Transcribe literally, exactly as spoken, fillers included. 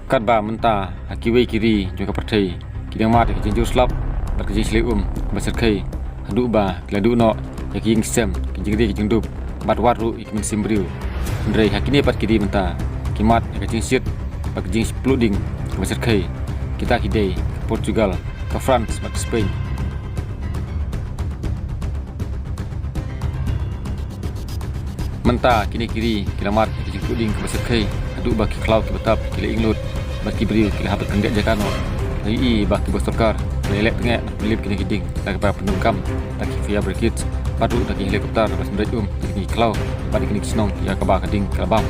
Katba mynta ha kiwei ki ri jong ka pyrthei ki dang mad ïa ka jingjur slap bad ka jingshlei um kaba syrkhei, haduh ba ki la duh noh ïa ki ïing ki sem, ki jingri ki jingdup bad wat ruh ïa ki mynsiem briew. Hynrei ha kine pat ki ri mynta ki mad ïa ka jingshit bad ka jingpluh ding kaba syrkhei. Kita ki dei ka Portugal, ka France bad ka Spain. Mynta kine ki ri ki la mad ïa ka jingpluh ding kaba syrkhei, haduh ba ki khlaw ki btap ki la ing lut bad ki briew ki la hap ban kyndit jaka noh. La ïohi ba ki bor sorkar ki la ïaleh tyngeh ban pynlip kine ki ding da kaba pyndonkam da ki fire brigade bad ruh da ki helicopter ban pynbeit um ïa kine ki khlaw bad ïa kine ki shnong ïa kaba ka ding ka la bam.